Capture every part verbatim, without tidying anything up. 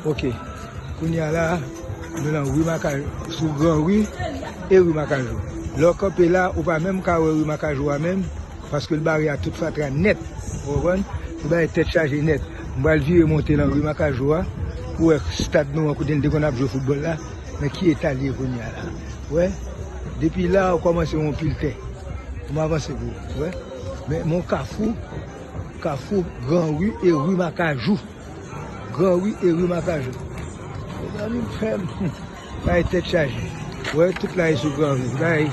Ok. Kounye a la, nou nan ri Makajou, sou gran ri e ri Makajou. Lè w kanpe la, ou pa menm ka wè ri Makajou a menm, paske l bare a tout fatra nèt. Ou konprann? Li bare tèt chaje nèt. M pral vire monte nan ri Makajou a, pou wè stad nou an kote n te konn ap jwe foutbòl la, nan ki eta l ye kounye a la. Ou wè? Depi la, ou kòmanse yon pil tè. M avanse pou ou, ou wè? Men, men yon kafou, kafou, gran ri e ri Makajou. Gran ri e ri Makajou. Mezanmi, m fè m. Bay tèt chaje. Wè, tout la e sou gran ri. Bay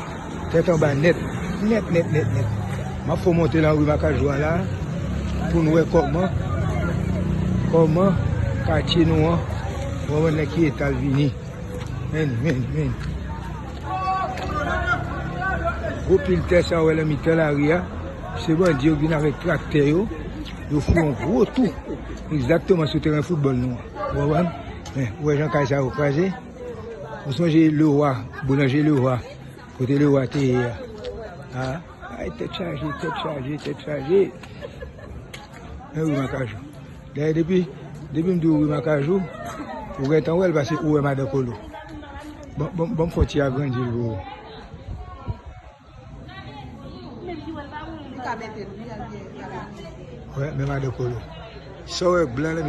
tèt anba nèt. Nèt, nèt, nèt, nèt. M ap fè w monte nan ri Makajou a la, pou n wè kòman, kòman katye nou an, kòman nan ki eta l vini. Men, men, men. Gwo pil tè sa w wè nan mitan lari a, se bandi yo vin avèk traktè yo, yo fè yon gwo tou, egzakteman sou teren foutbòl nou an. Ou konprann? Men, ou wè jan kay sa yo kraze? Ou sonje Lewa, boulanje Lewa, kote Lewa te ye a? A, ay, tèt chaje, tèt chaje, tèt chaje. Men wi, Makajou. Dayè, depi, depi m di w wi Makajou, ou gentan wè l pase ou wè Madan Kolo. Bon, bon, bon, m fè w ti agrandi l pou ou. Wè, men Madan Kolo. Sa w wè blan nan